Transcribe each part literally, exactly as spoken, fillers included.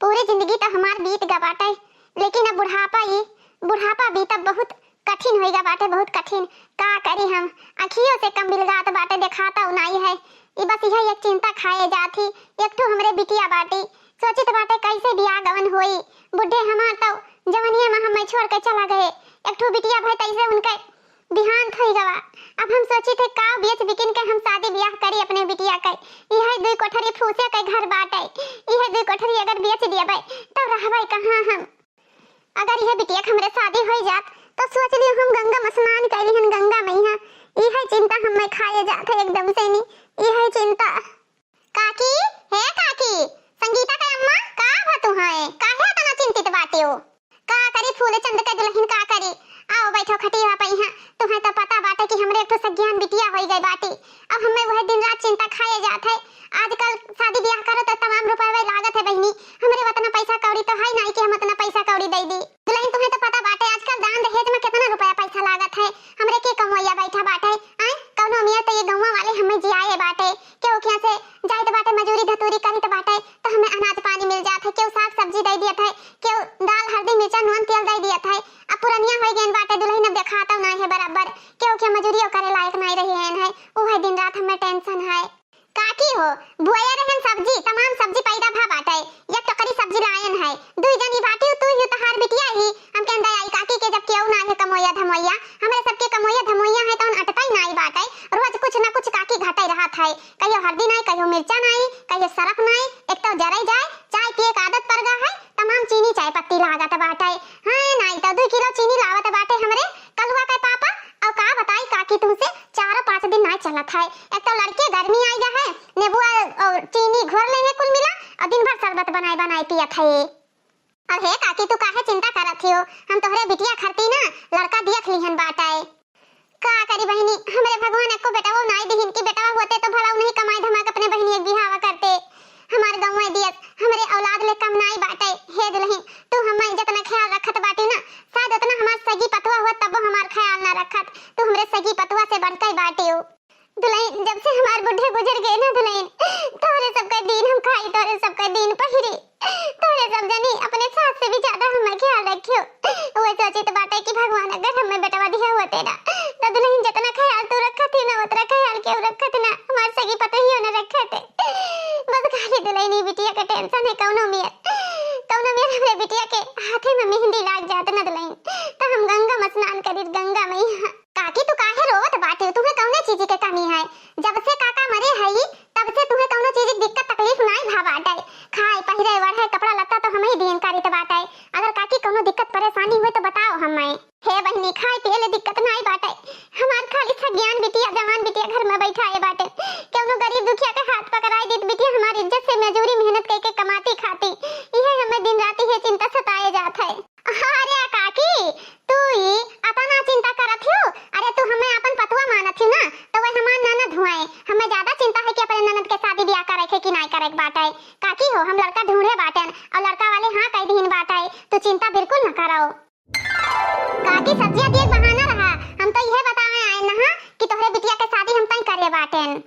पूरी जिंदगी तो हमार बीत गा बाटे, लेकिन अब बुढ़ापा, ई बुढ़ापा बीतब बहुत कठिन होइगा बाटे, बहुत कठिन। का करी हम, अखियों से कम बिलगात बाटे, देखाता उ नाई है। ई बस इहे एक चिंता खाए जात ही, एक ठो हमरे बिटिया बाटी, सोचित बाटे कैसे बियाह गवन होई। बुढ़े हमार तो जवनिया में हमें छोड़ के चला गए, एक ठो बिटिया भई तैसे उनके देहांत होई गवा। अब हम सोचित है का बेच बिकिन के हम शादी बियाह करी अपने बिटिया के। इहे दुई कोठरी फूसे के घर बाटे, इहे दुई कोठरी अगर बेच दियबे तो रहबे कहाँ हम? अगर इहे बिटिया के हमरे शादी होई जात तो सोच लियो हम गंगा में स्नान कैली हन गंगा मैया। इहे चिंता हमें खाए जात है एकदम से नी, इहे चिंता। काकी, हे काकी, संगीता के अम्मा, का भा तू है? काहे इतना चिंतित बाटे हो? का करी फूलचंद के दुलहिन, का करी? आओ बैठो खटिया पे यहाँ। तुम्हें तो पता बाटे कि हमरे एक ठो सज्ञान बिटिया होई गई बाटी। अब हमें वह दिन रात चिंता खाए जात है। आजकल शादी ब्याह करो तो तमाम रुपये लागत है बहिनी। हमरे उतना पैसा कौड़ी तो है नहीं कि हम उतना पैसा कौड़ी दे दी। दुलहिन, तुम्हें तो पता बाटे आजकल दान दहेज में कितना रुपया पैसा लागत है। हमरे के कमवैया बैठा बाटे, आय? कौनो मियाँ तो ये गौवा वाले हमें जियाए बाटे। केहू के यहाँ से जाइत बाटे, मजूरी धतूरी करित बाटे, तो हमें अनाज पानी मिल जात है, केहू साग सब्जी दे दियत है, केहू दाल, हल्दी, मिर्चा, नून, तेल दे दियत है। अब पुरनिया होई गइन बाटे, दुलहिन अब देखाता नाई है बराबर, केहू के मजूरियो करे लायक नाई रही है, है। उहे दिन रात हमें tension है। काकी हो, बोए रहन सब्जी, तमाम सब्जी पैदा भा बाटे, एक टोकरी सब्जी लायन है, दुई जनी बाटी, तू ही तहार बिटिया ही, हम कहन दे आई काकी के जब केहू ना है कमोइया धमोइया, हमरे सबके कमोइया धमोइया है, तौन अटतई नाई बाटे। रोज कुछ न कुछ काकी घटई रहत है, कहियो हरदी नाई, कहियो मिर्चा नाई, कहियो सरफ नाई, एक तो जरई जाए, चाय पिए के आदत पड़ गा है, तमाम चीनी चाय पत्ती लागत बाटे। हाँ, नाई तो दुई किलो चीनी लावत बाटे हमरे कलुआ के पापा। और का बताई काकी तुमसे, चारों पाँच दिन नाई चलत है, एक तो लड़के गर्मी आई गा है, नींबू और, और चीनी घोर लेंगे कुल मिला, और दिन भर शरबत बनाए बनाए पियत है। अब हे काकी, तू काहे चिंता करत हियो? हम तोहरे बिटिया खरती ना लड़का देख लिहन बाटे। का करी बहिनी, हमरे भगवान एको बेटवा नाई दिहिन कि बेटवा होते तो भला उन्हीं कमाई धमाई के अपने बहिनी एक बिहावा करते। हमार गौवा दियस, हमरे औलाद ले कम नाई बाटे। हे दुलहिन, तू हमार जितना ख्याल रखत बाटी ना, शायद उतना हमार सगी पतवा हुआ तबो हमार ख्याल ना रखत। तू हमरे सगी पतवा से बढ़ के बाटी हो। दुलहिन, जब से हमार बुढ़े गुजर गए ना दुलहिन, तोहरे सबका दिन हम खाई, तोहरे सबका दिन पहिरी, तोहरे सब जनी अपने सास से भी ज्यादा हमार ख्याल रखियो। वो सोचित बाटे कि भगवान अगर हमें बेटवा दिया होते ना, तो दुलहिन जितना ख्याल तू रखत ही ना, उतना ख्याल केहू रखत ना, हमार सगी पतोहियो ना रखत। बस खाली दुलहिन ई बिटिया के tension है, कौनो मियर, कौनो मियर हमरे बिटिया के हाथे में मेहंदी लाग जात ना दुलहिन, तो हम गंगा में स्नान करी, गंगा मैया। काकी, तू काहे रोवत बाटे? तुम्हें कौने चीज के कमी है? जब से काका मरे हई, तब से तुम्हें कौनो चीज के दिक्कत तकलीफ नाई भा बाटे। खाए, पहिरे, ओढ़े, कपड़ा लत्ता तो हमही दियन करित बाटे। अगर काकी कौनो दिक्कत परेशानी हुए तो बताओ हमें। हे बहिनी, खाए पिए ले दिक्कत नाई बाटे। हमार खाली सज्ञान बिटिया, जवान बिटिया घर में बैठा है बाटे। कौनो गरीब दुखिया के हाथ पकड़ाई दीत बिटिया, हमार इज्जत से मजूरी मेहनत करके कमाती खाती। इहे हमें दिन रात इहे चिंता सताए जात है। अरे काकी, तू ई अतना चिंता करत हियो? अरे तू हमें आपन पतवा मानत हियो ना, तो वह हमार ननद हुए। हमें ज्यादा चिंता है कि अपने ननद के शादी ब्याह करे के कि नाई करे के बाटे। काकी हो, हम लड़का ढूंढे बाटेन और लड़का वाले हाँ कह दीन बाटे, तू चिंता बिल्कुल न करो। काकी, सब्जिया दिए के बहाना रहा, हम तो यह बतावे आए ना कि तोहरे बिटिया के शादी हम तय करे बाटेन।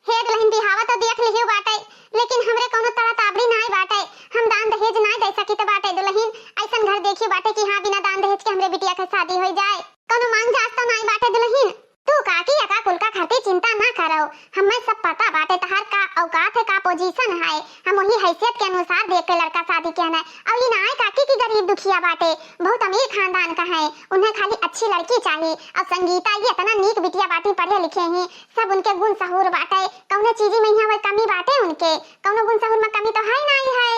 हे दुलहिन, बिहावा तो देख लिहियो बाटे, लेकिन हमरे कौनो तड़ा ताबड़ी नाई बाटे। हम दान दहेज नाई दे सकित बाटे दुलहिन। ऐसन घर देखियो बाटे कि हाँ, बिना दान दहेज के हमरे बिटिया के शादी होई जाए। कौनो मांग जांच तो नाई बाटे दुलहिन। तू काकी, एका कुल का खातिर चिंता ना करो, हमें सब पता बाटे तहार का औकात है, का position है। हम वही हैसियत के अनुसार देख के लड़का शादी किया है। और ये ना है काकी की गरीब दुखिया बाटे, बहुत अमीर खानदान का है, उन्हें खाली अच्छी लड़की चाहिए। और संगीता ये इतना नीक बिटिया बाटी, पढ़े लिखे ही, सब उनके गुण सहूर बाटे, कौनो चीजी में यहाँ वही कमी बाटे उनके, कौनो गुण सहूर में कमी तो है नाई है।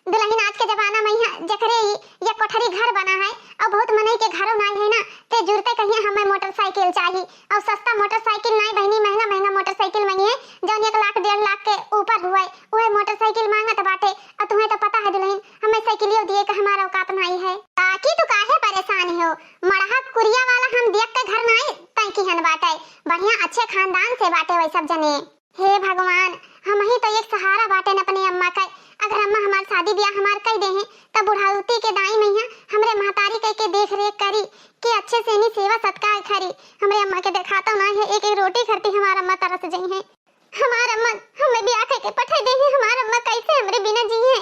दुलहिन, आज के जमाना में यहाँ जकरे ही या कोठरी घर बना है और बहुत मनई के घरों नाई है ना, ते जुरते कहिए हमें मोटरसाइकिल चाही और सस्ता मोटरसाइकिल नाई बहिनी, महंगा महंगा मोटरसाइकिल मंगी है, जौन एक लाख डेढ़ लाख के ऊपर हुए, वह मोटरसाइकिल मांगत बाटे। और तुम्हें तो पता है दुलहिन, हमें साइकिलियो दिए का हमारा औकात नाई है। काकी, तू काहे परेशान हो? मड़हा कुरिया वाला हम देख के घर नाई तय किहन बाटे, बढ़िया अच्छे खानदान से बाटे वही सब जने। हे भगवान, हम ही तो एक सहारा बाटेन अपने अम्मा का। अगर अम्मा हमार शादी ब्याह हमार कई देहे, तब बुढ़ाउती के दाई मैया हमरे महतारी कई के देख रेख करी, के अच्छे से इन्हीं सेवा सत्कार करी। हमरे अम्मा के देखाता ना है, एक एक रोटी खरती हमार अम्मा तरस जई है। हमार अम्मा हमें ब्याह कई के पठाई देहे, हमार अम्मा कैसे हमरे बिना जी है?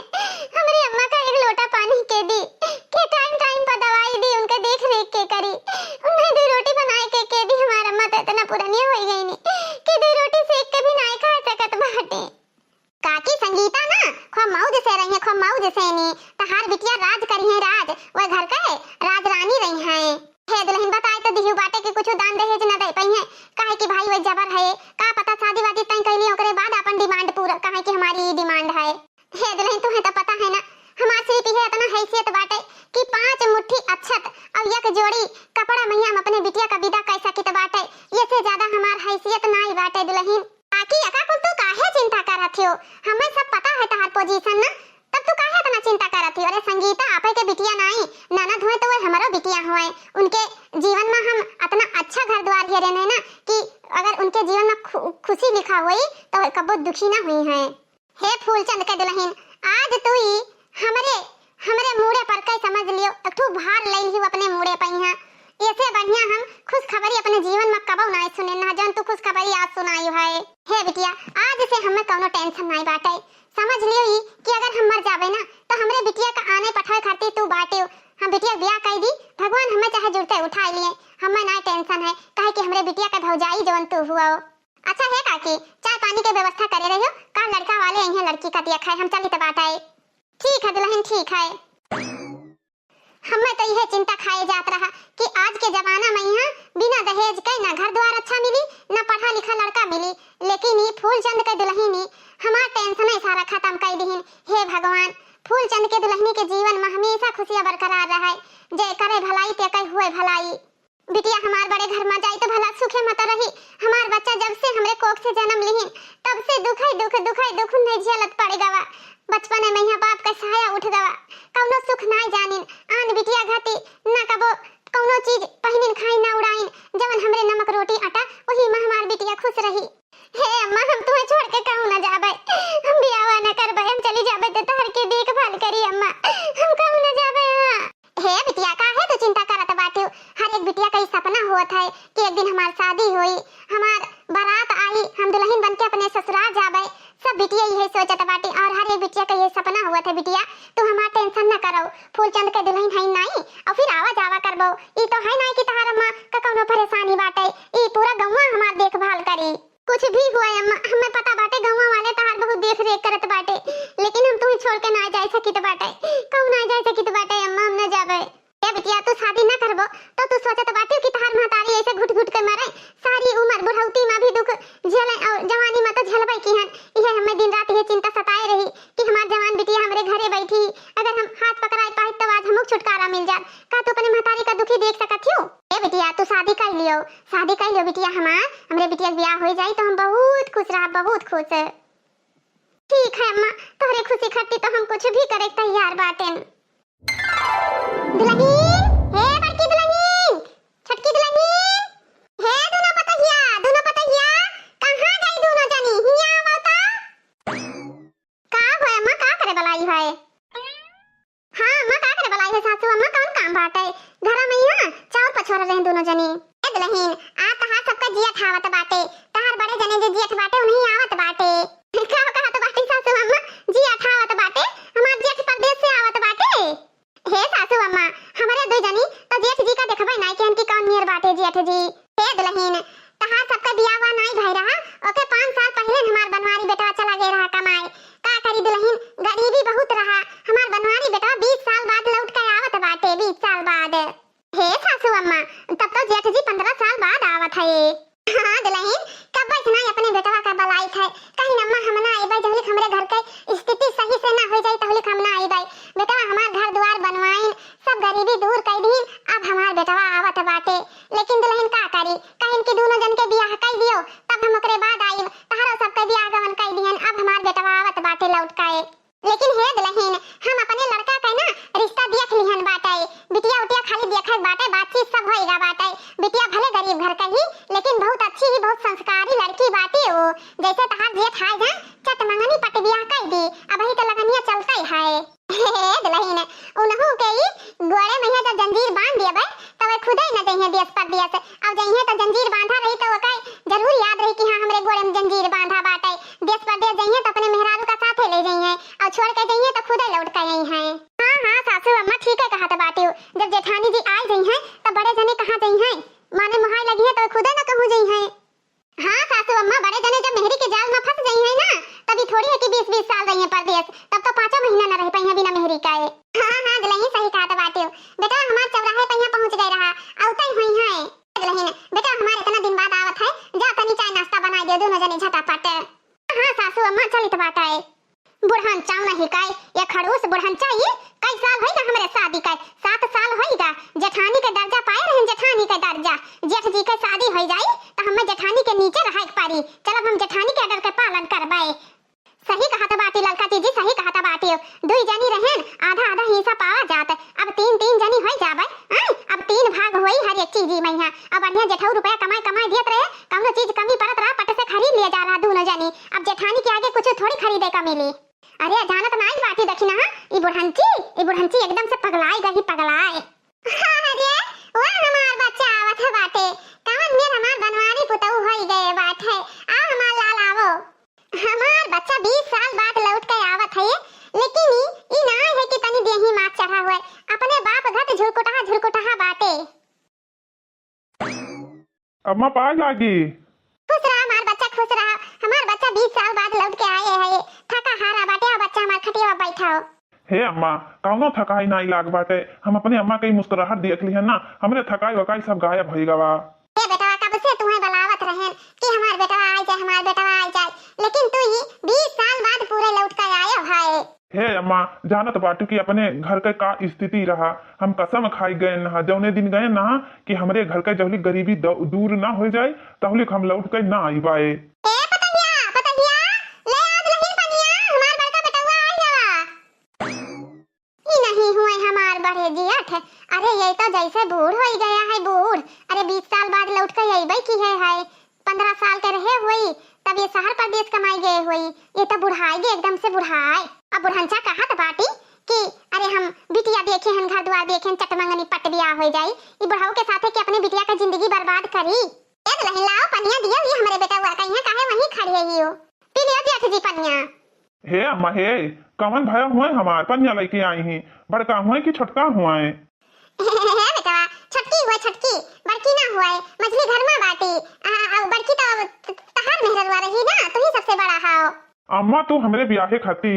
खूब मौज से रहिहैं, खूब मौज से नी। तहार बिटिया राज करिहैं, राज, वह घर के राज रानी रहिहैं। हे दुलहिन, बताए तो दिहु बाटे कि कुछ दान दहेज न दे पइहैं, काहे कि भाई वह जबर है, का पता शादी वादी तय कैली ओकरे बाद अपन demand पूरा, काहे कि हमारी ई demand है। हे दुलहिन, तुहे तो पता है ना, हमार सिर्फ इहे इतना हैसियत बाटे कि पाँच मुट्ठी अक्षत और एक जोड़ी कपड़ा में ही हम अपने बिटिया का विदा कर सकित बाटे, ये से ज्यादा हमार हैसियत नाई बाटे दुलहिन। काकी, एका कुल तू काहे चिंता करत हो? हमें सब पता है तहार position ना, तब तू काहे इतना चिंता करत हो? अरे संगीता आपे के बिटिया नाई, ननद होए तो वो हमरो बिटिया होए, उनके जीवन में हम इतना अच्छा घर द्वार हेरे ना कि अगर उनके जीवन में खु-, खुशी लिखा होई तो कबो दुखी ना हुई है। हे फूलचंद के दुलहिन, आज तू ई हमरे, हमरे मूड़े पर कई समझ लियो, एक ठो भार ले लियो अपने मूड़े पर यहाँ। ऐसे बढ़िया हम खुशखबरी अपने जीवन में कबो नाई सुने ना, जौन तू खुशखबरी आज सुनाई है। हे बिटिया, आज से हमें कौनो tension नाई बाटे, समझ लियो ई कि अगर हम मर जाबे ना तो हमरे बिटिया का आने पठावे खातिर तू बाटे। हम बिटिया ब्याह कर दी, भगवान हमें चाहे जुड़ते उठा लिए, हमें नाई tension है, काहे कि हमरे बिटिया का भौजाई जौन तू हुआ हो। अच्छा हे काकी, चाय पानी के व्यवस्था करे रहियो, का लड़का वाले अइहें लड़की का दिया खाए, हम चलित बाटे। ठीक है दुलहिन, ठीक है। हमें तो यह चिंता खाए जात रहा कि आज के जमाना में यहाँ बिना दहेज के ना घर द्वार अच्छा मिली, ना पढ़ा लिखा लड़का मिली, लेकिन ई फूलचंद के दुलहिन ई हमार tension सारा खत्म कर दिहिन। हे भगवान, फूलचंद के दुलहिनी के जीवन में हमेशा खुशियाँ बरकरार रहे, जे करे भलाई ते कई हुए भलाई। बिटिया हमार बड़े घर में जाई तो भला सुखे मत रही। हमार बच्चा जब से हमरे कोख से जन्म लिहिन, तब से दुखई दुख, दुखई दुख नहीं झेलत पड़ गवा। बचपने में यहाँ बाप का साया उठ गवा, कौनो सुख नाई जानिन। आन बिटिया घाती न कबो कौनो चीज पहिनिन खाई न उड़ाइन, जवन हमरे नमक रोटी आटा वही में हमार बिटिया खुश रही। हे अम्मा, हम तुम्हें छोड़ के कहूँ न जाबे, हम बियाह न करबे, हम चली जाबे तो तहर के देखभाल करी अम्मा, हम कहूँ न जाबे। हाँ। हे बिटिया, काहे तू चिंता करत बाटिउ? हर एक बिटिया का ई सपना होत है कि एक दिन हमार शादी होई, हमार बारात आई, हम दुलहिन बन के अपने ससुराल जाबे। सब बिटिया यही सोचत बाटी और हर एक बिटिया का ये सपना होत है। बिटिया, तू हमार tension न करो, फूलचंद के दुलहिन है नाई और फिर आवा जावा करबो। ई तो है नाई कि तहार अम्मा का कौनो परेशानी बाटे, ई पूरा गौवा हमार देखभाल करी। कुछ भी हुआ अम्मा, हमें पता बाटे गौवा वाले तहार बहुत देख रेख करत बाटे, लेकिन हम तुम्हें छोड़ के ना जाए सकित बाटे, कहूँ ना जाए सकित बाटे अम्मा, हम ना जाबे। ए बिटिया, तू शादी ना करबो तो तू सोचत बाटिउ कि तहार महतारी ऐसे घुट घुट के मरे, सारी उम्र बुढ़ौती में भी दुख झेले और जवानी में तो झेलबे किहन। इहे हमें दिन रात ये चिंता सताए रही कि हमार जवान बिटिया हमरे घरे बैठी, अगर हम हाथ पकड़ाए पाइत तो आज हमको छुटकारा मिल जात। का तू अपने महतारी का दुखी देख सकत हियो? ए बिटिया, तू शादी कर लियो, शादी कर लियो बिटिया हमार, हमरे बिटिया के ब्याह हो जाई तो हम बहुत खुश रहा, बहुत खुश। ठीक है अम्मा, तोहरे खुशी खातिर तो हम कुछ भी करे के तैयार बाटेन। दुलहिन, हे बड़की दुलहिन, छोटकी दुलहिन, हे दुनो पतहिया, दुनो पतहिया, कहाँ गई दुनो जनी? हियाँ आवो तो। का होय अम्मा, का करे बलाई है? हाँ अम्मा, का करे बलाई है सासू अम्मा, कौन काम बाटे? घरा में यहाँ चाउर पछोर रहे दुनो जनी। ए दुलहिन, आ तहार सबका जिया ठावत बाटे, तहार बड़े जने जे जियत बाटे उन्हीं आवत बाटे। का कहत बाटी सासू अम्मा? जिया ठावत बाटे, हमार जेठ परदेस से आवत बाटे। हे सासू अम्मा, हमरे दुई जनी तो जेठ जी का देखबे नाई केहन कि कौन नियर बाटे जेठ जी। हे दुलहिन, तहार सबका बियाह नाई भई रहा, ओके पाँच साल पहिले हमार बनवारी बेटवा चला गए रहा कमाए। का करी दुलहिन, गरीबी बहुत रहा। हमार बनवारी बेटवा बीस साल बाद लौट के आवत बाटे, बीस साल बाद। हे सासू अम्मा, तब तो जेठ जी पन्द्रह साल बाद आवत है। हाँ दुलहिन, कब इतना अपने बेटवा का बलाई थे? कहीं अम्मा हम ना आइबे, जहलिक हमरे घर के स्थिति सही से ना हो जाई, तहलिक हम ना आइबे। बेटवा हमार घर द्वार बनवाइन, सब गरीबी दूर कर दीन, अब हमार बेटवा आवत बाटे। लेकिन दुलहिन का करी, कहीं कि दोनों जन के बियाह कर दियो, तब हम ओकरे बाद आइब। तहरो सबके बियाह गवन कर दिहन, अब हमार बेटवा आवत बाटे लौट के। लेकिन हे दुलहिन, हम अपने लड़का के ना रिश्ता देख लिहन बाटे। बिटिया उटिया खाली देखे बाटे, बातचीत सब होएगा बाटे। बिटिया भले गरीब घर के ही, लेकिन बहुत अच्छी ही, बहुत संस्कारी लड़की बाटे वो। जैसे तहार जेठ आए जाए, चट मंगनी पट बियाह कर दी। अब ही तो लगनिया चलते है। हे दुलहिन, उनहू के ही गोड़े में जब जंजीर बांध दिए बे, तो वे खुदे न जइहे देश परदेश। अब जइहे तो जंजीर बांधा रही तो ओके जरूर याद रही कि हाँ, हमरे गोड़े में जंजीर बांधा बाटे। देश परदेश जइहे तो अपने मेहरारू का साथे ले जइहे, और छोड़ के जइहे तो खुदे लौट के अइहे। हाँ, हाँ, सासू अम्मा ठीक है कहत बाटिउ। जब जेठानी जी आए जइहे, तब बड़े जने कहाँ जइहे? माने मुहाई लगी है तो खुदे न कहूँ जइहे। हाँ सासू अम्मा, बड़े जने जब मेहरी के जाल में फंस जइहे ना, तो अभी थोड़ी है कि बीस बीस साल रही है परदेस, तब तो पाँचों महीना न रह पाई है बिना मेहरी का। हाँ, हाँ, दुलहिन सही कहत बाटे। बेटा हमार चौराहे पे यहाँ पहुँच गए रहा, अउतई हुई है। दुलहिन, बेटा हमार इतना दिन बाद आवत है, जा तनी चाय नाश्ता बनाई दे दोनों जने झटापट। हाँ सासू अम्मा, चलित बाटे। बुढ़न चाव नहीं काई, ये खड़ूस बुढ़न चाई, कई साल होई गा हमरे शादी का? सात साल होई गा। जेठानी के दर्जा पाए रहन, जेठानी के दर्जा। जेठ जी के शादी होई जाई, त हमें जेठानी के नीचे रहे के पारी। चलब हम जेठानी के order के पालन करबे। सही कहत बाटी ललका जीजी, सही कहत बाटी। दुई जनी रहेन, आधा आधा हिस्सा पावा जात, अब तीन तीन जनी होई जाबे। आय, अब तीन भाग होई हर एक चीजी में। अब बढ़िया जेठऊ रुपया कमाई कमाई दियत रहे, कौनो चीज कमी पड़त रहा, पट से खरीद लिया जा रहा दोनों जनी। अब जेठानी के आगे कुछ थोड़ी खरीदे का मिली। अरे जानत नाई बाटी, देखी ना, ई बुढ़ंची, ई बुढ़ंची एकदम से पगलाई गई, पगलाई। अरे, वाह, हमार बच्चा आवत है बाटे। कवन मेर हमार बनवारी पुतऊ होई गए बाटे। आओ हमार लाल, आवो। हमार बच्चा बीस साल बाद लौट के आवत है, लेकिन ई, ई ना है कि तनी देही माथ चढ़ा हुए। अपने बाप घट झुरकुटहा, झुरकुटहा बाटे। अम्मा, पाय लागी। खुश रहा हमार बच्चा, खुश रहा। हमार बच्चा बीस साल बाद लौट के आए है। थका हारा बाटे, आओ बच्चा हमार खटिया पे बैठाओ। हे अम्मा, कौनो थकाई नाई लाग बाटे। हम अपने अम्मा के ही मुस्कुराहट देख लिहन ना, हमरे थकाई वकाई सब गायब होई गवा। हे बेटवा, कब से तुम्हें बलावत रहेन कि हमार बेटवा आ जाए, हमार बेटवा आ जाए, लेकिन तू ही बीस साल बाद पूरे लौट के आए भाई। हे अम्मा, जानत बाटू कि अपने घर के का स्थिति रहा। हम कसम खाई गए ना, जौने दिन गए ना कि हमरे घर के जौली गरीबी द-, दूर ना हो जाए, तहलिक हम लौट के ना आई बाए। ए पतहिया, पतहिया, ले आ दुलहिन पनिया, हमार बड़का बेटवा आई गवा। ई नहीं हुए हमार बड़े जेठ। अरे ये तो जैसे बूढ़ होई गया है, बूढ़। अरे बीस साल बाद लौट के अइबे की है, है। पन्द्रह साल के रहे होई, तब ये शहर परदेस कमाई गए होई। ये तो बुढ़ाई गए, एकदम से बुढ़ाई। अब बुढ़नचा कहत बाटी कि अरे हम बिटिया देखे हन, घर द्वार देखे हन, चटमंगनी पट बियाह हो जाई। ई बुढ़ऊ के साथे के अपने बिटिया का जिंदगी बर्बाद करी। ए दुलहिन लाओ पनिया दियो, ये हमरे बेटवा कहिया काहे वहीं खड़ी है यो। पी लियो जेठ जी पनिया। हे अम्मा हे, कवन भया हुए हमार पनिया लइके आई ही, बड़का हुए कि छोटका हुए? हे बेटवा, छोटकी हुए छोटकी, बड़की ना हुए, मझली घर में बाटी। आ, आ, बड़की तो त-, तहार मेहररुआ रही ना, तू ही सबसे बड़ा हाओ। अम्मा तू हमरे बियाहे खाती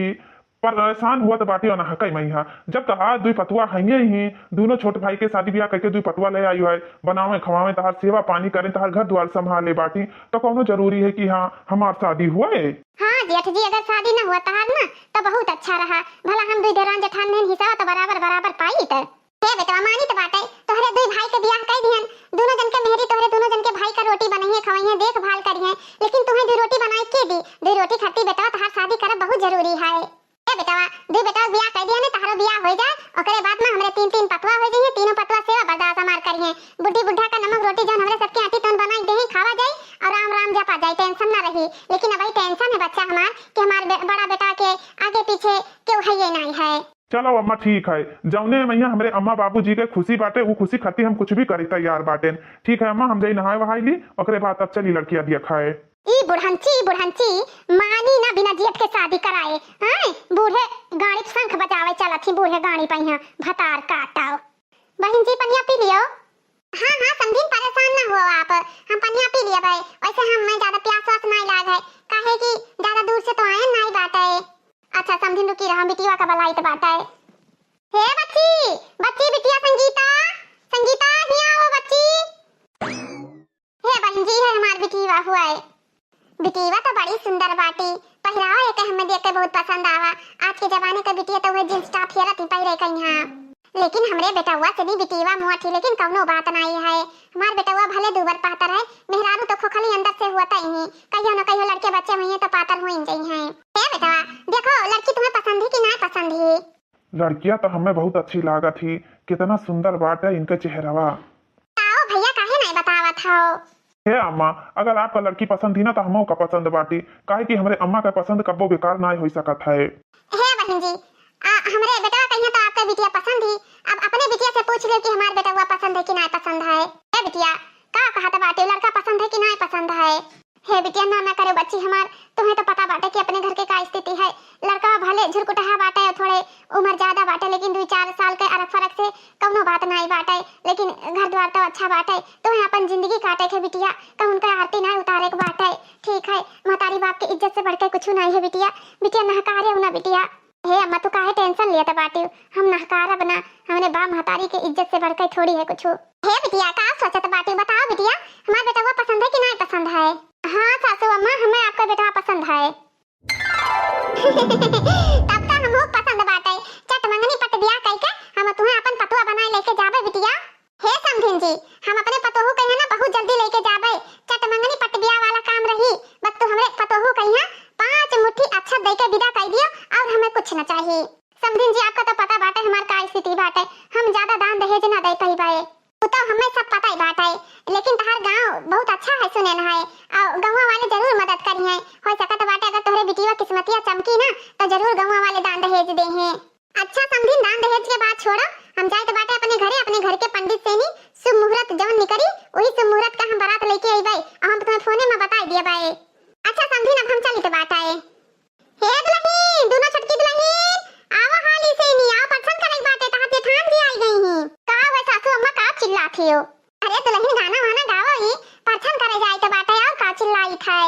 परेशान हुआ तो बाटी अनहकई मइहा। जब तहार दुई पतुआ हइये ही, दोनों छोट भाई के शादी बियाह करके दुई पतुआ ले आई है, बनावे खवावे, तहार सेवा पानी करे, तहार घर द्वार संभाले बाटी, तो कौनो जरूरी है कि हाँ हमार शादी हुए? हाँ जेठ जी, अगर शादी न हुआ तहार ना, तो बहुत अच्छा रहा। भला हम दुई देरान जेठान में हिस्सा तो बराबर बराबर पाई त। हे बेटवा, मानी तो बाटे, तोहरे दुई भाई के बियाह कई दिहन, दोनों जन के मेहरी तोहरे दोनों जन के भाई का रोटी बनइहे, खवइहे, देखभाल करिहे, लेकिन तुम्हें दुई रोटी बनाए के दी? दुई रोटी खाती बेटवा तहार शादी करब बहुत जरूरी है। ए बेटवा, दुई बेटवा बियाह कई दिहन, तहारो बियाह हो जाए, ओकरे बाद में हमरे तीन तीन पतवा हो जाइए, तीनों पतवा सेवा बर्दाश्त हमार करिहे। बुढ़ी बुढ़ा का नमक रोटी जौन हमरे सबके आटी तौन बनाई देही, खावा जाई और राम राम जपा जाई, tension ना रही। लेकिन अब tension है बच्चा हमार कि हमार बे-, बड़ा बेटा के आगे पीछे केहू है ये नहीं है। चलो अम्मा ठीक है, जौने मइया हमरे अम्मा बाबूजी के खुशी बाटे, उ खुशी खातिर हम कुछ भी करी तैयार बाटेन। ठीक है अम्मा, हम जाई नहाए वहाए ली, ओकरे बाद तब चली लड़किया दिया खाए। ई बुढ़ंची, ई बुढ़ंची, मानी ना बिना जेठ के शादी कराए, हैं? बूढ़े गाड़ी पे शंख बजावे चलत ही, बूढ़े गाड़ी पे यहाँ भतार काटाओ। बहिन जी पनिया पी लियो। हाँ, हाँ, समधिन परेशान ना हो आप, हम पनिया पी लिया भाई। वैसे हम में ज्यादा प्यास वास नहीं लाग है, काहे कि ज्यादा दूर से तो आए नहीं बाटे। अच्छा समधिन रुकी रहा, बिटिया का बलाइत बाटे। हे बच्ची, बच्ची बिटिया संगीता, संगीता हिया आओ बच्ची। हे बहिन जी, है हमार बिटिया हुआ है। बिटिया तो बड़ी सुंदर बाटी, पहिरावा एके हमें देख के बहुत पसंद आवा। आज के जमाने के बिटिया तो वह jeans top हेरत ही पहिरे कहीं हाँ। लेकिन हमरे बेटवा से भी बिटिया मोटी, लेकिन कौनो बात नहीं है। हमार बेटवा भले दूबर पातर है, मेहरारू तो खोखली अंदर से हुआ तई ही। कहियो न कहियो लड़के बच्चे हुई तो पातर हुई गई हैं। हे बेटवा, देखो लड़की तुम्हें पसंद ही कि ना पसंद ही? लड़किया तो हमें बहुत अच्छी लागत ही, कितना सुंदर बाटे इनके चेहरवा। आओ भैया, काहे नहीं बतावत हो? हे अम्मा, अगर आपका लड़की पसंद ही ना तो हमहू का पसंद बाटी, काहे कि हमरे अम्मा का पसंद कब्बो बेकार नाय होई सकत है। हे बहिन जी, आ, हमरे बेटवा कहिया तो आपका बिटिया पसंद ही, अब अपने बिटिया से पूछ लो कि हमार बेटवा पसंद है कि नाय पसंद है। हे बिटिया, का कहत बाटे, लड़का पसंद है कि नाय पसंद है? हे बिटिया, ना, ना करो बच्ची हमार, तुम्हें तो पता बाटे कि अपने घर के का स्थिति है। लड़का भले झुरकुटहा बाटे, थोड़े उमर ज्यादा बाटे, लेकिन दुई चार साल के अरक फरक से कउनो बात नाई बाटे, लेकिन घर द्वार तो अच्छा बाटे। तोहे अपन जिंदगी काटे के बिटिया, कहूँ उनका आरती नाई उतारे के बाटे। ठीक है, महतारी बाप के इज्जत से बढ़ के कुछु नाई है बिटिया। बिटिया नहकारे हो ना बिटिया। हे अम्मा, तू काहे tension लेत बाटिउ? हम नहकारब ना, हमरे बाप महतारी के इज्जत से बढ़ के थोड़ी है कुछु। हे बिटिया, का सोचत बाटिउ? बताओ बिटिया, हमार बेटवा पसंद है कि नाई पसंद है? हाँ सासू अम्मा, हमें आपका बेटवा पसंद है। तब तो हमहू पसंद बाटे। चट मंगनी पट बियाह कइके हम तुहें अपन पतोह बनाए लेके जाबे बिटिया। हे समधिन जी, हम अपने पतोहू के यहाँ ना बहुत जल्दी लेके जाबे। चट मंगनी पट बियाह वाला काम रही, बस तू हमरे पतोहू के यहाँ पाँच मुट्ठी अक्षत दे के विदा कर दियो और हमें कुछ न चाहिए। समधिन जी, आपका तो पता बाटे हमार का स्थिति बाटे, हम ज्यादा दान दहेज ना दे पाइबे। वो तो हमें सब पता ही बाटे, लेकिन तहार गाँव बहुत अच्छा है सुने न है, और गौवा वाले जरूर मदद करिहें। हो सकत बाटे अगर तोहरे बिटिया किस्मतिया चमकी ना, तो जरूर गौवा वाले दान दहेज देहें। अच्छा समधिन, दान दहेज के बात छोड़ो, हम जाइत बाटे अपने घरे, अपने घर के पंडित से नी शुभ मुहूर्त जौन निकरी, वही शुभ मुहूर्त का हम बारात लेके अइबे, और हम तुम्हें फोने में बताई दिया बाए। अच्छा समधिन, अब हम चलित बाटे। हे दुलहिन, दुनो छोटकी दुलहिन, आवा हाली से नी, आवा, परछन करे के बाटे, तहार जेठान जी आई गई ही। का हुआ सासू अम्मा, का चिल्लात हियो? अरे दुलहिन, गाना वाना गावा ही, परछन करे जाइत बाटे, और का चिल्लाइत है?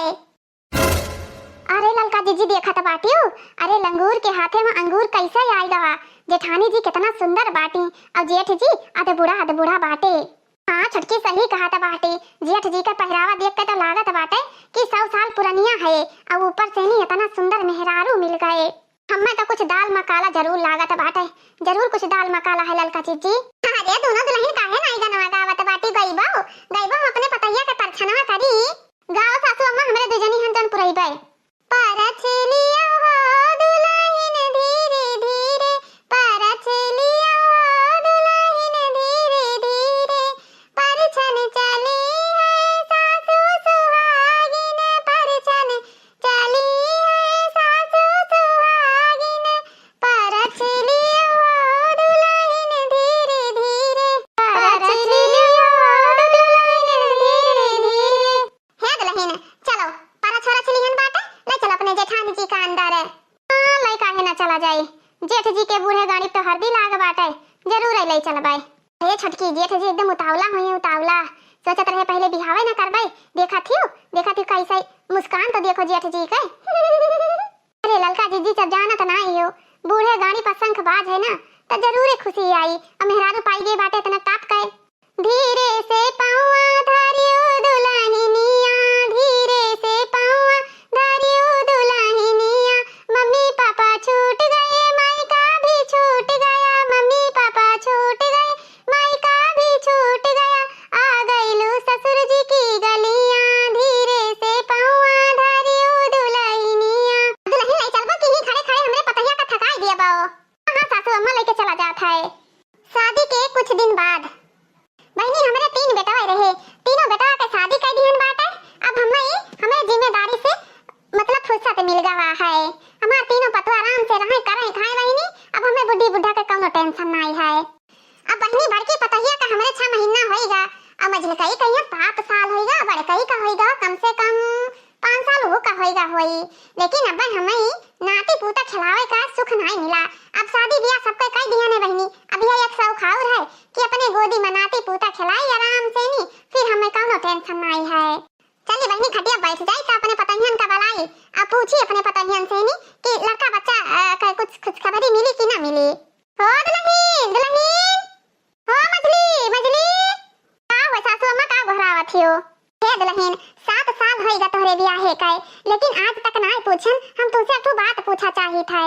अरे ललका जिज्जी, देखत बाटियो, अरे लंगूर के हाथे में अंगूर कैसे आइल बा? जेठानी जी कितना सुंदर बाटी, और जेठ जी अध बूढ़ा अध बूढ़ा बाटे। हाँ छोटकी, सही कहत बाटे, जेठ जी का पहरावा देख के तो लागत बाटे कि सौ साल पुरनिया है, और ऊपर से नी इतना सुंदर मेहरारू मिल गए। हमें तो कुछ दाल मकाला जरूर लागत बाटे, जरूर कुछ दाल मकाला है ललका जिज्जी। अरे दुनो दुलहिन काहे नाई गनवा गावत बाटी? गइबो, गइबो हम अपने पतैया के परछनवा करी। गाओ सासू अम्मा, हमरे दुजनी हन जन पुरइबे। परछ लिया हो दुलहिन धीरे धीरे, परछ लिया हो दुलहिन धीरे धीरे, परछन चली है सासू सुहागिन, परछन चली है सासू सुहागिन, परछ लिया हो दुलहिन धीरे धीरे, परछ लिया हो दुलहिन धीरे धीरे। हे दुलहिन, चलो, परछ ओरछ लिहन बाटे, ले चलो अपने जेठानी जी का अंदर। हाँ, ले काहे ना चला जाई, जेठ जी के बूढ़े गाड़ी पे हरदी लाग बाटे, जरूर ले चलबे। अरे छोटकी, जेठ जी एकदम उतावला होइहैं, उतावला। सोचत रहे पहिले बिहावे ना करबे, देखत हियो, देखत हियो कैसे मुस्कान तो देखो जेठ जी के। अरे ललका जिज्जी, सब जानत ना हियो, बूढ़े गाड़ी पर शंख बाज है ना, तो जरूरे खुशी आई। अब मेहरारू पाई गई बाटे इतना टाप के। धीरे से पौआ धरियो दुलहिनिया, धीरे से पौआ धरियो दुलहिनिया, मम्मी पापा छूट गए, मायका भी छूट गया, मम्मी पापा छूट गए, मायका भी छूट गया, आ गइलू ससुर जी की गलियां, धीरे से पौआ धरियो दुलहिनिया। दुलहिन ले चलबो कि ही खड़े खड़े हमरे पतहिया का थकाई दिया बाओ। हाँ सासू अम्मा, लेके चला जात है। शादी के कुछ दिन बाद बहिनी, हमरे तीन बेटवा रहे, तीनों बेटवा के शादी कर दिहन बाटे। अब हमें, हमें जिम्मेदारी से मतलब फुर्सत मिल गवा है। हमार तीनों पतोह आराम से रहें, करें, खाएं बहिनी। अब हमें बुढ़ी बुढ़ा के कौनो tension नाई है। अब बहिनी, बड़की पतोहिया का हमरे छह महीना होइगा, अब मझलकई कहिया सात साल होइगा, बड़कई का होइगा कम से कम पाँच साल वो का होइगा होई। लेकिन अब हमें नाती पूता खिलावे का सुख नाई मिला। अब शादी ब्याह सबके कई दिया ने बहिनी, अब यह एक शौक और है कि अपने गोदी में नाती पूता खिलाई आराम से नी, फिर हमें कौनो tension नाई है। चली बहिनी, खटिया बैठ जाई तो अपने पतोहियन का बलाई, अब पूछी अपने पतोहियन से नी कि लड़का बच्चा, अ, का कुछ खुशखबरी मिली कि ना मिली। हो दुलहिन, दुलहिन, हो मझली, मझली, का हो सासू अम्मा, का गोहरावत हियो? हे दुलहिन, सात साल होइगा तोहरे बियाहे के, लेकिन आज तक नाय पूछन। हम तुमसे एक ठो बात पूछा चाहित है।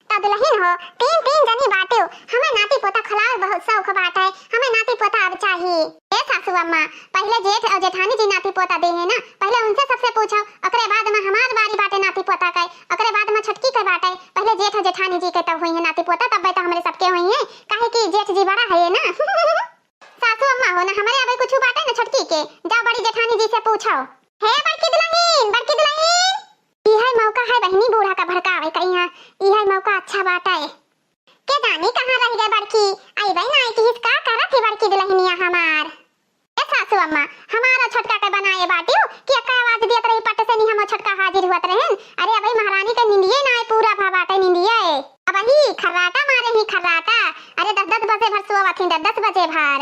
त दुलहिन हो, तीन, तीन जनी बाटियो, हमें नाती पोता खिलावे बहुत शौक बाटे, हमें नाती पोता अब चाहिए। ए सासू अम्मा, पहिले जेठ और जेठानी जी नाती पोता देहे ना, पहिले उनसे सबसे पूछो, ओकरे बाद में हमार बारी बाटे नाती पोता के, ओकरे बाद में छोटकी के बाटे, पहिले जेठ और जेठानी जी के तब होइहैं नाती पोता, तब तो हमरे सबके होइहैं, काहे कि जेठ जी बड़ा है ना। सासू अम्मा हो ना, हमरे अबे कुछ बाटे ना छोटकी के, जाओ बड़ी जेठानी जी से पूछो। हे बड़की दुलहिन, बड़की दुलहिन, इहै मौका है बहिनी बूढ़ा का भड़कावे का, इहाँ इहै मौका अच्छा बाटे। के जानी कहाँ रह गए बड़की, अइबे ना आई किहिस, का करत है बड़की दुलहिनिया हमार। ए सासू अम्मा, हमारा छोटका के बनाए बाटियो कि अक्का आवाज दियत रही पट से नी, हम छोटका हाजिर हुअत रहन। अरे अबे महारानी के निंदिये ना आए, पूरा भा बाटे निंदिये। वही खर्राटा मारे ही खर्राटा। अरे दस दस बजे भर सोवत ही, दस दस बजे भर।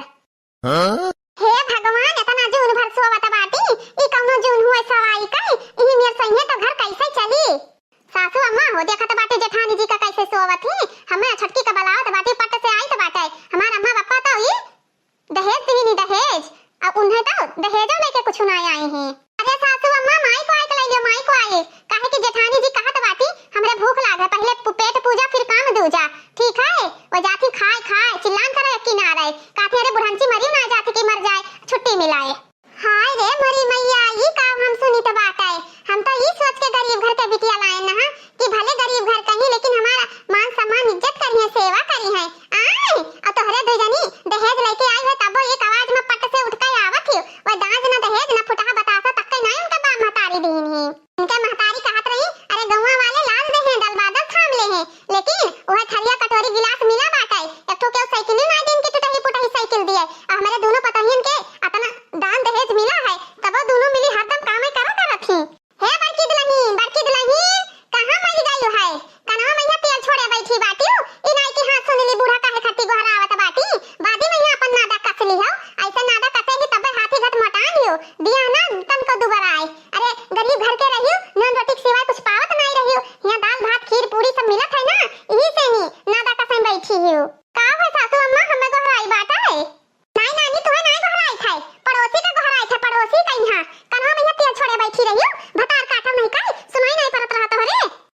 हाँ? हे भगवान, एतना जून भर सोवत बाटी, ई कौनो जून हुए सवाई कई, इही मेर सइहे तो घर कैसे चली? सासू अम्मा हो, देखत बाटी जेठानी जी का कैसे सोवत ही, हमें छोटकी का बलावत बाटी, पट से आइत बाटे। हमार अम्मा बापा तो ई दहेज दिहिन ही दहेज, अब उन्हें तो दहेजो लेके कुछ ना आई ही। अरे सासू अम्मा, माई को आए के लइयो, माई को आए, काहे कि जेठानी जी कहत बाटी, "हमरे भूख लागे, पहिले पु-, पेट पूजा, फिर काम दूजा।" ठीक है, वो जाती खाए, खाए, चिल्लान करे किनारे, कहती, "अरे बुढ़ंची मरी ना जाती कि मर जाए, छुट्टी मिलाए।" हाय रे मोरी मैया, ई का हम सुनित बाटे? हम तो ई सोच के गरीब घर के बिटिया लाए न हा कि भले गरीब घर कहीं, लेकिन हमारा मान सम्मान इज्जत करी है, सेवा करी है। आय, और तोहरे दू जनी दहेज लेके आई है, तबो एक आवाज में पट से उठ के आवत ही। वो दाज न दहेज न फुटहा बतासा तक के नाई उनके बाप महतारी दीन ही। इनके महतारी कहत रही, "अरे गौवा वाले लाज दे हैं, दल बादल थाम ले हैं, लेकिन वह थरिया कटोरी गिलास मिला बाटे, एक ठो केहू साइकिल ना दीन के टुटही पुटही साइकिल दिए। और हमारे दोनों पतोहियन के अतना दान दहेज मिला है, तबो दोनों मिली हरदम कामे करा करत ही।" हे बड़की दुलहिन, बड़की दुलहिन, कहाँ मर गई है? कनवा में यहाँ तेल छोड़े बैठी बाटी, ई नाई के हाथ सुन ली बूढ़ा काहे खातिर गोहरावत बाटी, बादी में यहाँ अपन नादा कस ली हो, ऐसे नादा कसेगी तबे हाथी घट मोटान लियो, बियाह ना तनको दुबराए। अरे, गरीब घर के रहियो, नून रोटी के सिवाय कुछ पावत नाई रहियो। यहाँ दाल, भात, खीर, पूरी सब मिलत है ना, यही से ही नादा कसम बैठी हियो। का है सासू अम्मा, हमें गोहराई बाटा है? नाई नानी, तुहे नाई गोहराई थे, पड़ोसी का गोहराई थे, पड़ोसी का यहाँ। कन्हा में यहाँ तेल छोड़े बैठी रहियो, भतार काटो नहीं काई, सुनाई नहीं पड़त रहा तोहरे।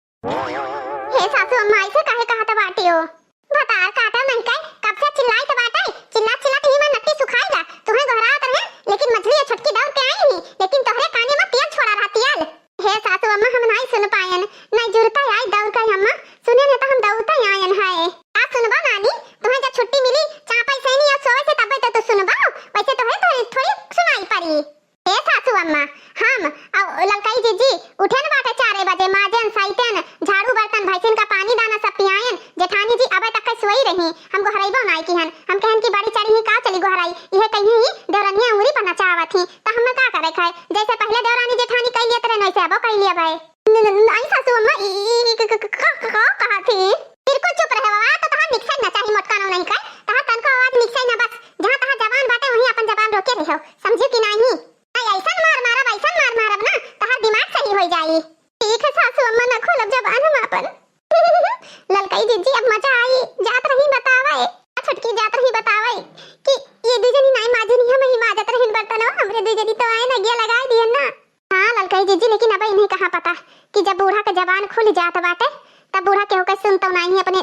हे सासू अम्मा, ऐसे काहे कहत बाटियो? भतार काटा नहीं काई, कब से चिल्लाइत बाटे, चिल्ला चिल्ला तो ही मन नट्टी सुखाइला। तुहे गोहरात रहे, लेकिन मझली या छोटकी दौड़ के आई नहीं, लेकिन तोहरे काने में तेल छोड़ा रहा, तेल। हे सासू अम्मा, हम नहीं सुन पायन, नहीं जुरता आई दौड़ के अम्मा, सुने नहीं तो हम दौड़ता आयन है। का सुनबा नानी, तुहे जब छुट्टी मिली, चापा से नहीं और सोए से तब तो तू सुनबा, वैसे तो है थोड़ी, थोड़ी सुनाई पड़ी। हे सासू अम्मा, हम अउ ललकई जीजी उठेन बाटे चारे बजे, माजेन, सैतेन, झाड़ू बर्तन, भैंसिन का पानी दाना सब पियाएन। जेठानी जी अबे तक के सोई रही, हम गोहरइबो नाई किहन। हम कहन कि बड़ी चढ़ी ही का चली गोहराई, इहे कहीं ही देवरनिया उंगरी पर नचावत ही, त हमें का करे खाए? जैसे पहले देवरानी जेठानी कई लियत रहे, वैसे अबो कई लिया भाई। न-, न-, नाई सासू अम्मा, ई, ई, ई, क-, क-, क-, का, का, का कहा थी? बिल्कुल चुप रहे बाबा, तो तहार निकसाई ना चाही मोटका नो नहीं खाए, तहार तनको आवाज निकसाई ना बस, जहाँ तहार जबान बाटे वहीं अपन जबान रोके रहो, समझियो कि नाही? आई ऐसन मार मारब, ऐसन मार मारब ना, तहार दिमाग सही हो जाई। ठीक है सासू अम्मा, ना खोलब जबान हम आपन। ललकई जीजी, अब मजा आई, जात रही बतावे, छोटकी जात रही बतावे कि ये दू जनी नाई माजनी, हम ही माजत रही बर्तन, हमरे दू जनी तो आए ना गिया लगाए दिए ना। हाँ ललकई जीजी, लेकिन अब इन्हें कहाँ पता कि जब बूढ़ा के जबान खुल जात बाटे, तब बूढ़ा केहू के सुनत नाही, अपने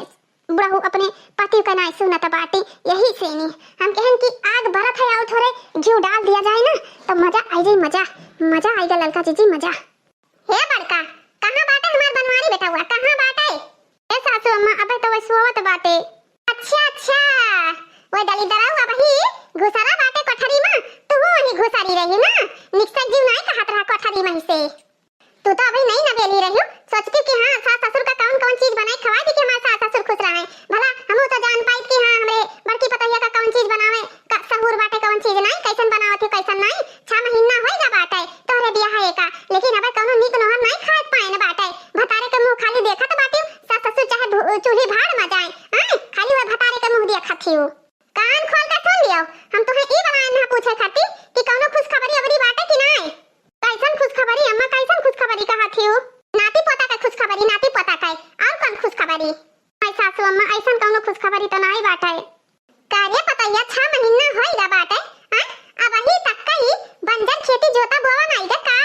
बुढ़ऊ अपने पति के नाही सुनत बाटी। यही से नी हम कहन कि आग बरत है, आओ थोड़े घी डाल दिया जाए ना, तो मजा आई जाए, मजा, मजा आएगा ललका जीजी, मजा। हे बड़का, कहाँ बाटे हमार बनवारी बेटवा, कहाँ बाटे? ए सासू अम्मा, अबे तो वह सोवत बाटे। अच्छा, अच्छा, वह दलिदरऊ अबही घुसरा बाटे कोठरी में, तू वही घुसरी रही ना, निकसा जीव नाही कहत रहा कोठरी में से। तू तो अबही नहीं नवेली रही, सोचती कि हाँ, सास ससुर का कौन कौन चीज बनाई खवाई थी कि हमारे सास ससुर खुश रहे। भला हमहू तो जान पाइत कि हाँ, हमरे बड़की पतोहिया का कौन चीज बनावे का सहूर बाटे, कौन चीज नाही, कैसन बनावत ही, कैसन नाही। छह महीना होइगा बाटे तोहरे बियाह का, लेकिन अबे कौनो नीक नोहर नाही खाए पाएन बाटे। भतारे के मुंह खाली देखत बाटियो, सास ससुर चाहे भू-, चूल्ही भाड़ में जाए, आए, खाली वह भतारे के मुंह देखत हियो। कान खोल के सुन लियो, हम तुहे ई वाला ना पूछे खातिर कि कौनो खुशखबरी अबरी बाटे कि नाही। कैसन खुशखबरी अम्मा, कैसन खुशखबरी कहत हियो? नाती पोता के खुशखबरी, नाती पोता के। और कौन खुशखबरी? हाय सासू अम्मा, ऐसन कौनो खुशखबरी तो नाही बाटे। का रे पतैया, छह महीना होइगा बाटे, आय? अबही तक कई बंजर खेती जोता बोवा नाही गे का?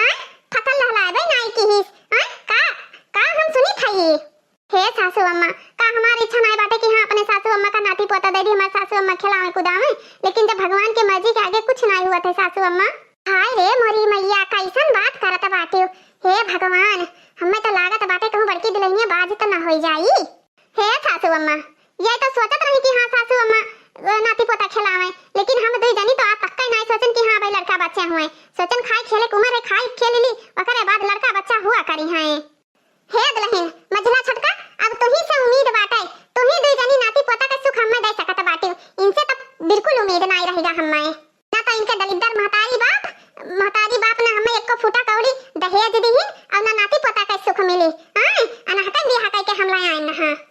आय? फसल लहलावे नाही किहिस, आय? का, का हम सुनी थई? हे सासू अम्मा, का हमार इच्छा नाही बाटे कि हाँ, अपने सासू अम्मा का नाती पोता दे दी, हमार सासू अम्मा खिलावे कुदावे, लेकिन जब भगवान के मर्जी के आगे कुछ नाही हुआ थे सासू अम्मा। हाय रे मोरी मैया, कैसन बात करत बाटे? हे भगवान, हमें तो लागत बाटे कहूँ बड़की दुल्हनिया बाज तो ना होई जाई। हे सासू अम्मा, ये तो सोचत रही कि हाँ सासू अम्मा, अ, नाती पोता खिलावे, लेकिन हम दुई जनी तो आज तक ही नाही सोचन कि हाँ भाई लड़का बच्चे हुए। सोचन खाए खेले के उम्र है, खाए खेल ली, ओकरे बाद लड़का बच्चा हुआ करी हैं। हे दुल्हन, मझला छोटका, अब तुही से उम्मीद बाटे, तुही दुई जनी नाती पोता के सुख हमें दे सकत बाटी, इनसे तो बिल्कुल उम्मीद नाही रहेगा हमें। ना तो इनके दलिद्दर महतारी बाप, महतारी बाप ना हमें एको फूटा कौड़ी दहेज दीही और ना नाती पोता के सुख मिली। आय, अनहकन बियाह कइके हम लाए आए ना।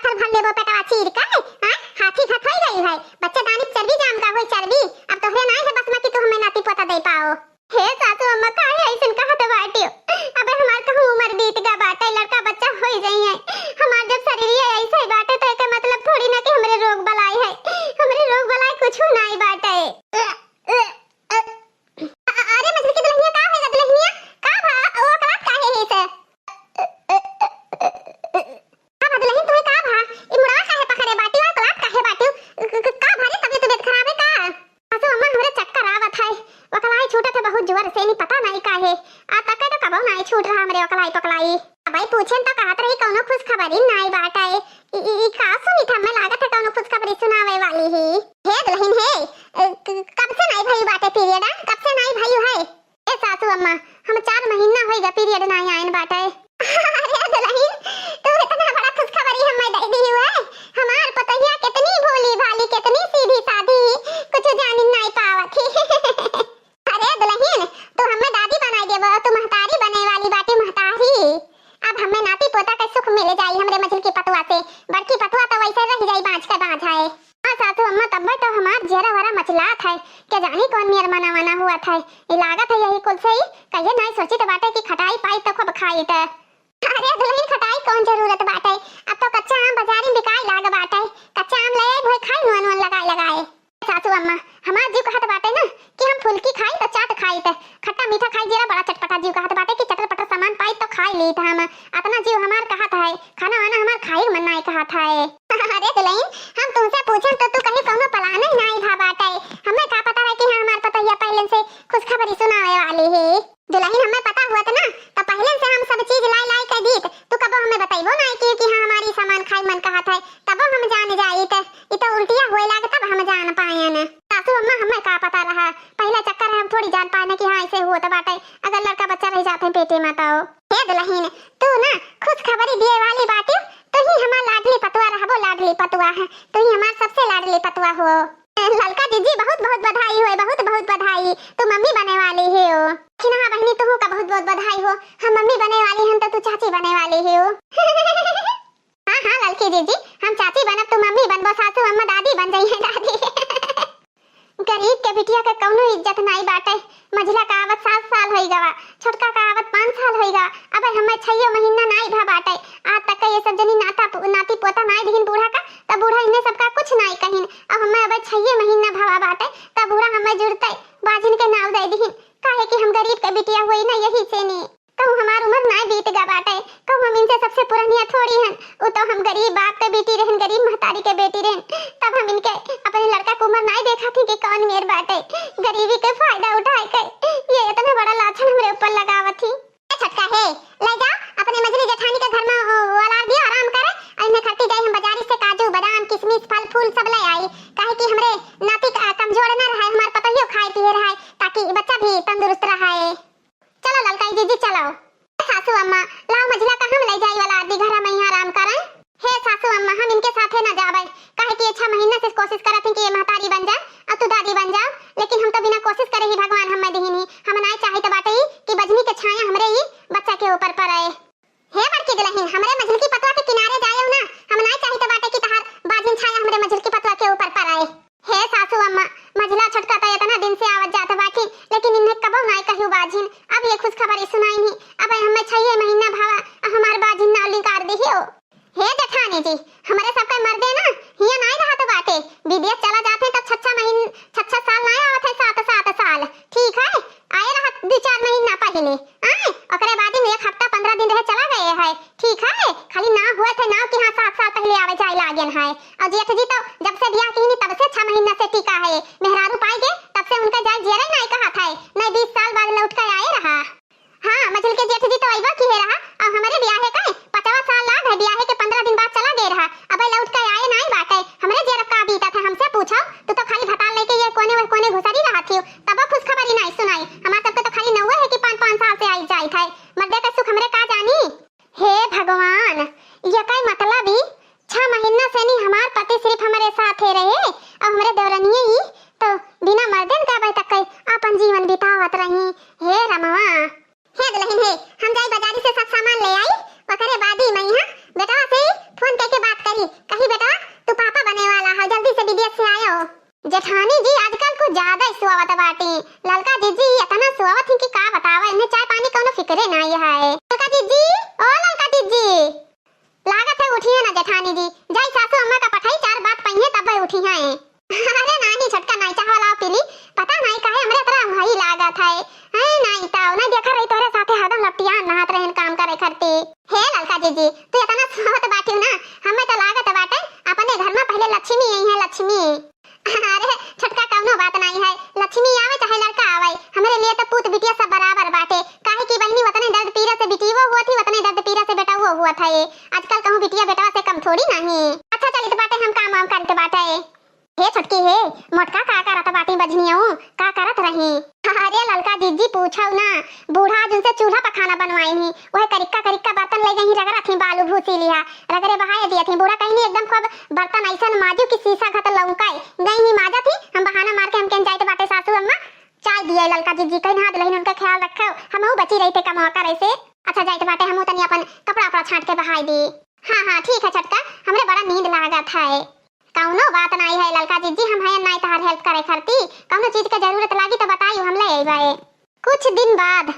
पत्थर भर लेबो पेटवा चीर के, आय, हाथी घट होई गई है। बच्चेदानी चर्बी जाम का होई चर्बी। अब तोहरे नाई है बस में कि तू हमें नाती पोता दे पाओ। हे सासू अम्मा, काहे ऐसन कहत बाटियो? अबे हमार कहूँ उम्र बीत गा बाटे, लड़का बच्चा होई जाई है। हमार जब शरीरिया ऐसे ही बाटे तो एकर मतलब थोड़ी ना कि हमरे रोग बलाई है। हमरे रोग बलाई कुछ नाई बाटे। अ-, अरे मझली की दुल्हनिया, का होएगा दुल्हनिया? का भा, वो अकलात काहे है से? का भा दुल्हन, तुम्हें का भा? ई मुड़वा काहे पकड़े बाटी और अकलात काहे बाटी? क-, क-, का भा रे, तबियत, तबियत खराब है का? सासू अम्मा, हमरे चक्कर आवत है, वकलाई छूटत है बहुत जोर से, नहीं पता नहीं काहे। आ तक तो कबो नहीं छूट रहा हमरे वकलाई पकलाई। अबे पूछेन तो कहत रही कौनो खुशखबरी नाई बाटे। ई, ई, ई का सुनी था, हमें लागत है कौनो खुशखबरी सुनावे वाली ही। हे दुल्हन हे, अ, क-, कब से नाई भई बाटे पीरियड, आ? कब से नाई भई है? ए सासू अम्मा, हम चार महीना होई गा पीरियड नाई आयन बाटे। अरे दुल्हन, तू इतना बड़ा खुशखबरी हमें दे दी हुए। हमार पतोहिया कितनी भोली भाली, कितनी सीधी सादी, कुछ जानी नाई पावत ही। अरे दुल्हन, तू हमें दादी बनाई देबो, तू महतारी बने वाली बाटी महतारी। अब हमें नाती पोता का सुख मिल जाई हमरे मझिल की पतुआ से। बड़की पतुआ तो वैसे रह जाई बाँझ के बाँझ है। हाँ सासू अम्मा, तब्बे तो हमार जियरा वरा मचलात है, के जानी कौन मेर मना मना हुआ था। ये लागत है यही कुल से ही कहिए नाई सोचित बाटे कि खटाई पाई तो खूब खाई त। अरे दुल्हन, खटाई कौन जरूरत बाटे, अब तो कच्चा आम बाजारी में बिकाए लाग बाटे, कच्चा आम ले आई, भोए खाई नून वून लगाए लगाए। सासू अम्मा, हमार जीव कहत बाटे ना कि हम फुलकी खाई त चाट खाई त खट्टा मीठा खाई, जीरा बड़ा चटपटा, जीव कहत बाटे कि चटर पटर सामान पाई तो खाई ली त हम, अतना जीव हमार कहत है, खाना वाना हमार खाई मन नाई कहत है। अरे दुल्हन, हम तुमसे पूछन तो तू कहीं कौनो प्लान ही नाई भा बाटे, हमें का पता रहे कि हाँ हमार पतोहिया पहले से खुशखबरी सुनावे वाली है। दुल्हन, हमें पता हुआ था ना, तो पहले से हम सब चीज लाई लाई के दीत। तू कबो हमें बतइबो ना कि, कि हाँ, हमारी सामान खाई मन कहत है, तबो हम जान जाइत। ई तो उल्टिया होए लागे तब हम जान पायन। सासू अम्मा, हमें का पता रहा, पहला चक्कर है, हम थोड़ी जान पायन कि हाँ, ऐसे हुआ तो बाटे, अगर लड़का बच्चा रह जाते पेटे में तो। हे दुल्हन, तू ना खुशखबरी दिए वाली बाटी, तू ही हमार लाडली पतुआ रहबो, लाडली पतुआ है, तू ही हमार सबसे लाडली पतुआ हो। ललका जीजी, बहुत बहुत बधाई होए, बहुत बहुत बधाई, तू मम्मी बने वाली ही हो। छिनहा बहिनी, तुहू का बहुत बहुत बधाई हो, हम मम्मी बने वाली हन तो तू चाची बने वाली ही हो। हाँ हाँ ललकी जीजी, हम चाची बनब, तू मम्मी बनबो, सासू अम्मा दादी बन जाई है, दादी। गरीब के बिटिया के कौनो इज्जत नाई बाटे। मझिला का आवत सात साल होई गवा, छोटका का आवत पाँच साल होई गवा। अबे हमें छइयो महीना नाई भा बाटे, आज तक ये सब जनी नाता पो-, नाती पोता नाई दिहिन बूढ़ा का, तब बूढ़ा इन्हें सबका कुछ नाई कहिन। अब हमें अबे छइये महीना भवा बाटे, तब बूढ़ा हमें जुड़ते बाझिन के नाव दे दिहिन, काहे कि हम गरीब के बिटिया होई ना, यही से नी। कहूँ हमार उम्र नाई बीत गा बाटे, कहूँ हम इनसे सबसे पुरनिया थोड़ी हन। उ तो हम गरीब बाप के बेटी रहन, गरीब महतारी के बेटी रहन, तब हम इनके अपने लड़का के उम्र नाई देखा थी कि कौन मेर बाटे। गरीबी के फायदा उठाए के ये इतना बड़ा लाछन हमरे ऊपर लगावत ही। ए छोटका हे, ले जाओ अपने मझली जेठानी के घर में, ओ, वाला दियो, आराम करे। और इन्हें खरती जाई हम बाजारी से काजू, बादाम, किशमिश, फल फूल सब ले आई, काहे कि हमरे नाती क-, कमजोर न रहे, हमार पतोहियो खाए पिए रहे, ताकि बच्चा भी तंदुरुस्त रहे। चलो ललकाई दीदी, चलो। ए सासू अम्मा, लाओ मझिला का हम ले जाई वाला आदि घर में यहाँ आराम करें। हे सासू अम्मा, हम इनके साथे ना जाबे, काहे कि ये छह महीना से कोशिश करत हैं कि ये महतारी बन जाए और तू दादी बन जाओ, लेकिन हम तो बिना कोशिश करे ही भगवान हमें दिहिन ही। हम नाय चाहित बाटे ही कि बजनी के छाया हमरे ही बच्चा के ऊपर पड़े। हे बड़की दुल्हन, हमरे मझिलकी पतवा के किनारे जायो ना, हम नाय चाहित बाटे कि तहार बाजिन छाया हमरे मझिलकी पतवा के ऊपर पड़े। हे सासू अम्मा, मझिला छोटका तो इतना दिन से आवत जात बाटी, लेकिन इन्हें कबो नाय कहू बाजिन। अब ये खुशखबरी सुनाई नहीं, अब हमें छह महीना भावा, अब हमार बाजिन ना लिंकार दिहियो। हे जेठानी जी, हमरे सबके मर्दे ना हिया नाय रहत बाटे, विदेश चला जाते तब छह छह महीन-, छह छह साल नाय आवत है, सात सात साल, ठीक है, आए रहत दो चार महीना पहले, आए, ओकरे बाद में एक हफ्ता पंद्रह दिन रहे चला गए है, ठीक है, खाली नाव हुए थे, नाव कि हाँ सात साल पहले आवे जाए लागेन है। और जेठ जी तो जब से बियाह कीनी तब से छह महीना से टिका है, मेहरारू पाई के तब से उनका जाए जियरे नाय कहत है, नहीं बीस साल बाद लौट के आए रहा। हाँ, मझिल के जेठ जी तो अइबो किहे रहा, और हमरे बियाहे का पाँचवा साल लाग है, बियाहे के पंद्रह दिन बाद चला गए रहा, अब लौट के आए नाय बाटे। हमरे जेरब का बीता था, हमसे पूछो, तू तो खाली भतार लेके ये कोने वह कोने घुसरी रहा थी, तबो खुशखबरी नाय सुनाई। हमार सबके तो खाली नौवे है कि पाँच पाँच साल से आई जाई था, मर्दे का सुख हमरे का जानी। हे भगवान, ये का मतलब ही? छह महीना से नहीं हमार पति सिर्फ हमरे साथे रहे, और हमरे देवरनिये ही तो बिना मर्दन के अबे तक अपन जीवन बितावत रही। हे रमवा, हे दुल्हन हे, हम जाई बाजारी से सब सामान ले आई, ओकरे बाद ही मैं यहाँ बेटवा से फोन करके बात करी, जेठानी जी आजकल कुछ ज्यादा ही सोवत बाटी। ललका जिज्जी इतना सोवत ही कि का बतावा, इन्हें चाय पानी कौनो फिक्रे नाई है। ललका जिज्जी, ओ ललका जिज्जी, लागत है उठिहे ना जेठानी जी, जाई सासू अम्मा का पठाई, चार बात पइहे तब उठिहे। अरे नाहीं छोटका, नाहीं चाह वाला पीली, पता नाहीं काहे हमरे तरह वही लागत है। हैं, नाहीं तो ना देखा रही तोरे साथे हरदम लपटियान रहत रहन काम करे खरती। हे ललका जिज्जी, तू इतना सोवत बाटिउ ना, हमें तो लागत बाटे अपने घर में पहले लक्ष्मी आई है, लक्ष्मी। अरे छोटका, कौनो बात नाहीं है, लक्ष्मी आवे चाहे लड़का आवे, हमरे लिए तो पूत बिटिया सब बराबर बाटे। काहे कि बहिनी, उतने दर्द पीरा से बिटियो हुआ थी, उतने दर्द पीरा से बेटउओ हुआ था। ये आजकल कहूँ बिटिया बेटवा से कम थोड़ी नाहीं। अच्छा चलित बाटे, हम काम वाम करित बाटे। हे छोटकी हे, मोटका का करत बाटी बझनियऊ, का करत रही? अरे ललका जिज्जी पूछउ ना, बूढ़ा आज उनसे चूल्हा पर खाना बनवाई ही, वह करिक्का करिक्का बर्तन ले गई ही, रगड़त ही बालू भूसी लिहा, रगड़े बहाए दियत ही। बूढ़ा कहीं एकदम खूब बर्तन ऐसन माजू कि शीशा घत लौकाए। गई ही माजत ही, हम बहाना मार के हमके जाइत बाटे सासू अम्मा, चाय दिए ललका जिज्जी, कहीं हाथ लहिन उनका ख्याल रखो, हमहू बची रही थे कमवा करे से। अच्छा जाइत बाटे, हमहू तनी अपन कपड़ा उपड़ा छांट के बहाई दी। हाँ हाँ ठीक है छोटका, हमरे बड़ा नींद लागत है। कौनो बात नाई है ललका जिज्जी, हम हैं नाई तहार help करे खरती, कौनो चीज के जरूरत लागी तो बताइयो, हम ले अइबे। कुछ दिन बाद।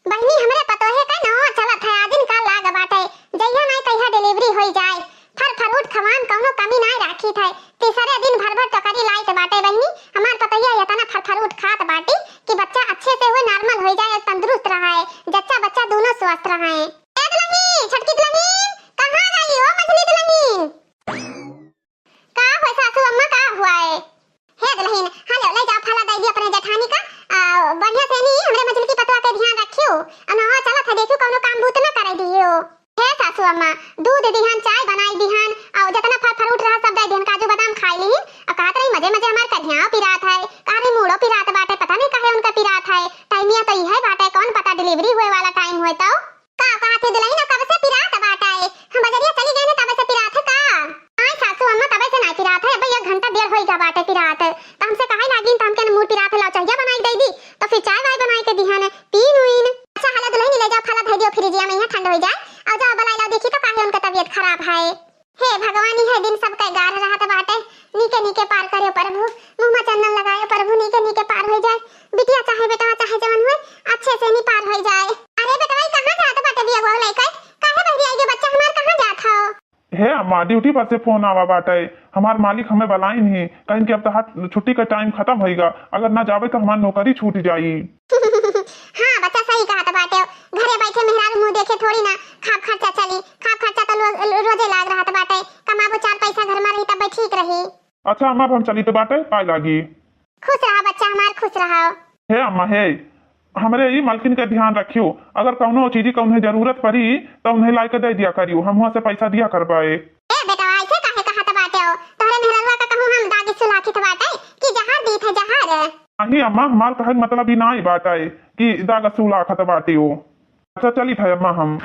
बहिनी, हमरे पतोहे का नवा चलत है, आजिन का लाग बाटे, जइहा नाई तइहा delivery होई जाए। फल fruit खवान कौनो कमी नाई राखी थे, तीसरे दिन भर भर टोकरी लाइत बाटे बहिनी। हमार पतोहिया इतना फल fruit खात बाटी कि बच्चा अच्छे से हुए, normal होई जाए, तंदुरुस्त रहे, जच्चा बच्चा दोनों स्वस्थ रहे। ए दुलही, छोटकी दुलही, कहाँ गई हो मझली दुलही? का हुआ सासू अम्मा, का हुआ है? हे दुलहिन, हाँ लो, ले जाओ, फला दे दी अपने जेठानी का। आ, बढ़िया से नी, हमरे मझिलकी पतवा के ध्यान रखियो। अनहो चलत है, देखियो कौनो काम बूत ना करे दियो। हे सासू अम्मा, दूध दिहन, चाय बनाई दिहन, और जितना फल fruit रहा सब दे दिहन, काजू बादाम खाई लीन। और कहत रही मजे मजे हमार करियाओ पिरात है, कह रही मूड़ो पिरात बाटे, पता नहीं काहे उनका पिरात है। टाइमिया तो इहे बाटे, कौन पता delivery हुए वाला time हुए तो। का कहत है दुलहिन, कब से पिरात बाटे? हम बजरिया चली गए ना, तबे से पिरात है का? आय सासू अम्मा, तबे से नाई पिरात है, अब एक घंटा डेढ़ होई गा बाटे पिरात। त हमसे कहे लागिन, त हमके मूड़ पिरात है, लाओ चहिया बनाई दे दी, तो फिर चाय वाय बनाई के दिहन, पी नुइन। अच्छा हला दुलहिन, ले जाओ, फला धर दियो फ्रिजिया में, यहाँ ठंड हो जाए, और जाओ बलाई लाओ, देखी तो काहे उनका तबीयत खराब है। हे भगवान, इहे दिन सबके गार रहत बाटे, नीके नीके पार करियो प्रभु, मुँह में चंदन लगायो प्रभु, नीके नीके पार हो जाए। बिटिया चाहे बेटवा चाहे जवन हुए, अच्छे से नी पार हो जाए। अरे बेटवा, ई कहाँ जात बाटे बियगवा लेके? काहे बहरी आई गे बच्चा हमार, कहाँ जात हो? हे अम्मा, duty पर से phone आवा बाटे, हमार मालिक हमें बलाइन ही, कहिन कि अब तहार छुट्टी का time खतम होइगा, अगर ना जाबे तो हमार नौकरी छूट जाई। हाँ बच्चा, सही कहत बाटे, घरे बैठे मेहरारू मुँह देखे थोड़ी ना खाब खर्चा चली, खाब खर्चा तो लो-, लो-, रोजे लाग रहत बाटे, कमाबो चार पैसा घर में रही तब ठीक रही। अच्छा अम्मा, अब हम चली तो बाटे, पाए लागी। खुश रहा बच्चा हमार, खुश रहा। हे अम्मा हे, हमरे ई मलकिन के ध्यान रखियो, अगर कौनो चीज कौनो जरूरत पड़ी तो उन्हें लाई के दे दिया करियो, हम हुआ से पैसा दिया करबाए। ए बेटवा, ऐसे काहे कहत बाटे हो? तोहरे मेहररुआ का कहूँ हम दागी सुलाखित बाटे कि जहर दीत है जहर? नहीं अम्मा, हमार कहे के मतलब ई नाई बाटे कि दाग सुलाखत बाटे हो। अच्छा चलित है अम्मा हम।